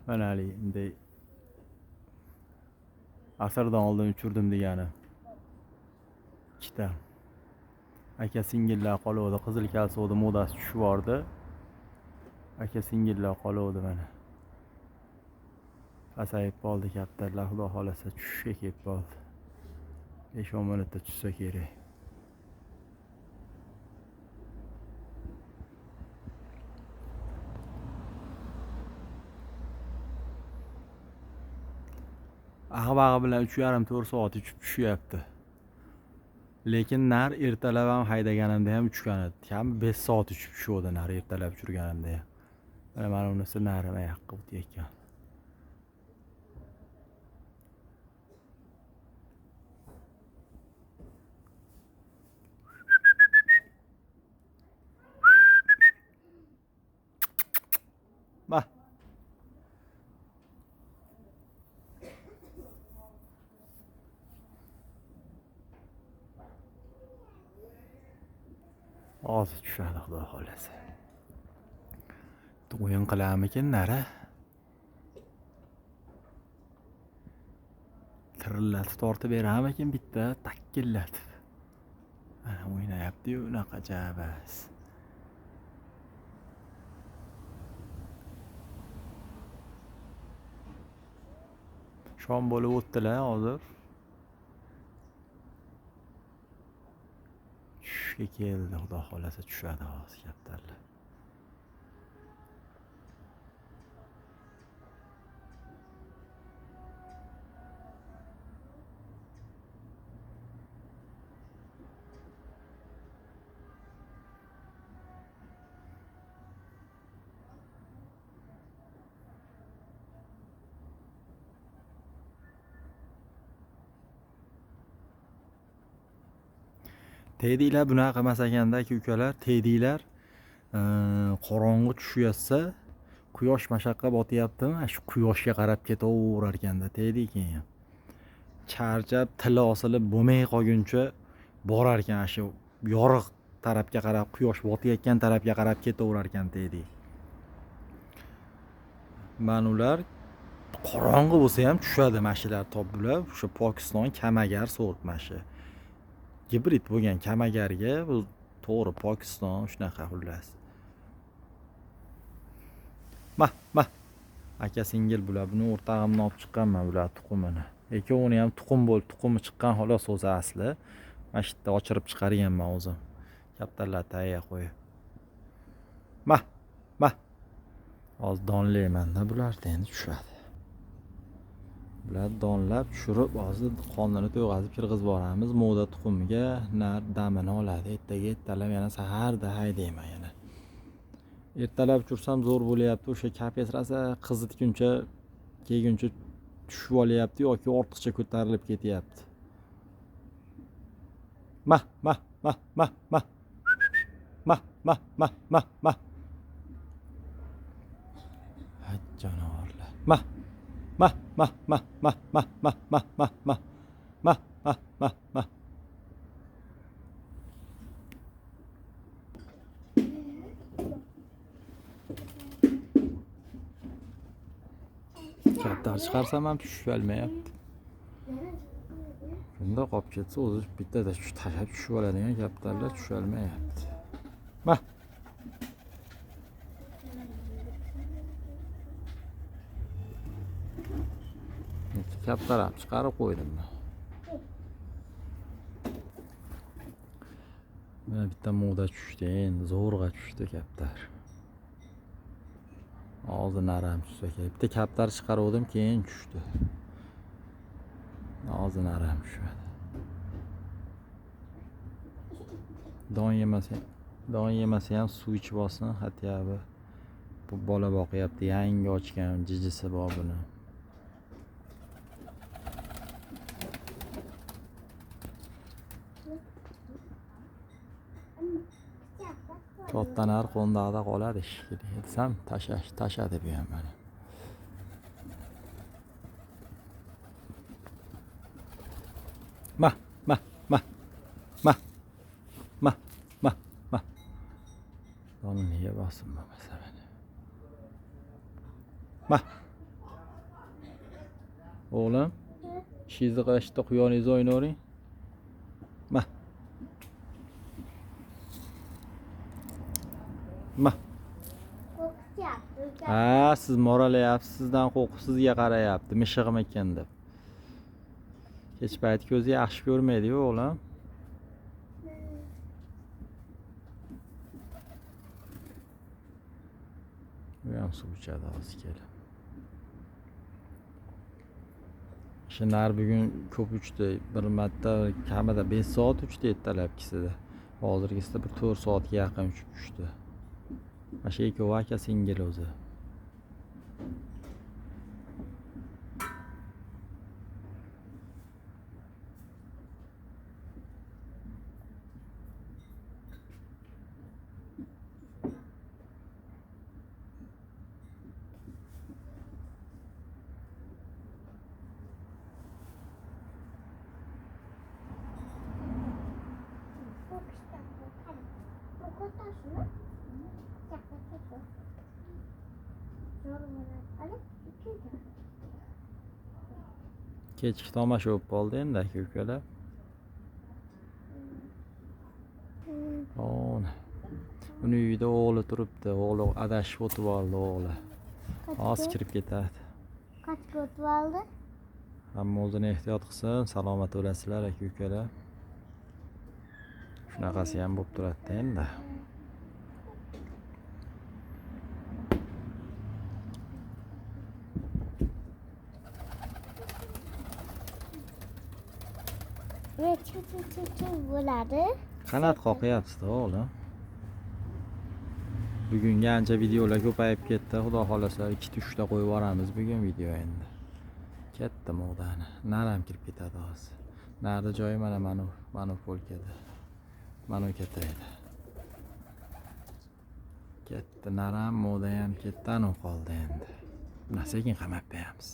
Mana haligi bunday asrdan oldin uchirdim degani. Ikkita. Aka singillar qoluvdi, qizil kalsovni modasi tushib yubordi. Aka singillar qoluvdi mana. Pasayib qoldi kaptarlar, xudo xolasa tushishga kelib qoldi. 5-10 minutda tushsa kerak. Ag'bag'i bilan 3,5-4 soat uchib tushyapti. Lekin nar ertalab ham haydaganimda ham uchgan edi. Kam 5 soat uchib tushuvdi nar ertalab uchirganimda ham. Mana unisi nari yoqqa o'tayotgan. Bah. Hozir tushadi xudo xolasa. O'yin qilarmikin nari? Tirillatib tortib berarmikin bitta takkillatib. Mana o'ynayapti-yu unaqa jabas. Shom bo'lib o'tdilar hozir. Tushishga keldi, xudo xolasa tushadi hozir kaptarlar. Tegdinglar bunaqa qilmas ekanda aka ukalar, tegdinglar qorong'i tushayotsa, quyosh mashaqqa botyaptimi? Shu quyoshga qarab ketaverar ekanda tegdi keyin. Charchab, tili osilib bo'lmay qolguncha borar ekan, shu yorug' tarafga qarab, quyosh botayotgan tarafga qarab ketaverar ekan tegdi. Mana ular qorong'i bo'lsa ham tushadi mashilar topbular, o'sha Pokiston kamagar sort mashi. Gibrid bo'lgan kamagarga bu to'g'ri Pokiston shunaqa xullas. Mah, mah. Aka singil bular, buni o'rtog'imdan olib chiqqanman bular tuxumini. Ikkovini ham tuxum bo'lib, tuxumi chiqqan xolos o'zi asli. Mana shu yerda ochirib chiqarganman o'zim. Kaptarlar tagiga qo'yib. Mah, mah. Hozir donlayman-da bularni, endi tushadi. Bular donlab tushirib, hozir qonini to'yg'azib kirg'izib boramiz. Mo'da tuxumiga nar damini oladi. Ertaga ertalab yana saharda haydayman yana. Ertalab uchirsam zo'r bo'lyapti. O'sha kapes rosa qizitguncha, kelguncha tushib olyapti yoki ortiqcha ko'tarilib ketyapti. Mah, mah, mah, mah, mah. Mah, mah, mah, mah, mah. Ha jonivorlar. Mah. Mah, mah, mah, mah, mah, mah, mah, mah, mah. Mah, mah, mah, mah. Kaptar chiqarsam ham tusholmayapti. Bunda qolib ketsa o'zi bittada tashlab tushib oladigan kaptarlar tusholmayapti. Mah. Kaptar ham chiqarib qo'ydim. Mana bitta mo'da tushdi, endi zo'rg'a tushdi kaptar. Hozir naram tushsa kerak. Bitta kaptar chiqaruvdim, keyin tushdi. Hozir naram tushadi. Don yemasa ham suv ichib olsin, hatyabi. Bu bola boqyapti, yangi ochgan jijisi bor buni. Katta nar qo'ndaqda qoladi shekilli. Desam tashadi bu ham mana. Mah, mah, mah. Mah. Mah, mah, mah. Donini yeb olsin bo'lmasa mana. Mah. O'g'lim, ishingizni qilishda quyoningizni o'ynavering. Ma. Ma. Qo'rqyapti. Ha, siz moralayapsiz, sizdan qo'rqib sizga qarayapti, mishig'mikin deb. Kech payt ko'zi yaxshi ko'rmaydi-yu, o'g'lim. U ham suv ichadi hozir kelib. Nar bugun ko'p uchdi, bir marta kamida 5 soat uchdi ertalabkisida. Hozirgisida bir 4 soatga yaqin uchib tushdi. Mana shu ikkovi aka singil o'zi. Kechki tomosha bo'lib qoldi endi aka ukalar. Uni uyida o'g'li turibdi, o'g'li adashib o'tib oldi o'g'li. Hozir kirib ketadi. Qachga o'tib oldi? Hamma o'zini ehtiyot qilsin, salomat o'lasizlar aka ukalar. Shunaqasi ham bo'lib turadi endi. Bo'ladi. Qanot qoqyapsiz-da o'g'lim. Bugunga ancha videolar ko'payib ketdi. Xudo xolasa 2-3 ta qo'yib yuboramiz bugun video endi. Katta mo'dani. Nar ham kirib ketadi hozir. Narda joyi mana manu polkada. Manu ketaydi. Ketdi nar ham, mo'da ham ketdi, anu qoldi endi. Buni sekin qamab qo'yamiz.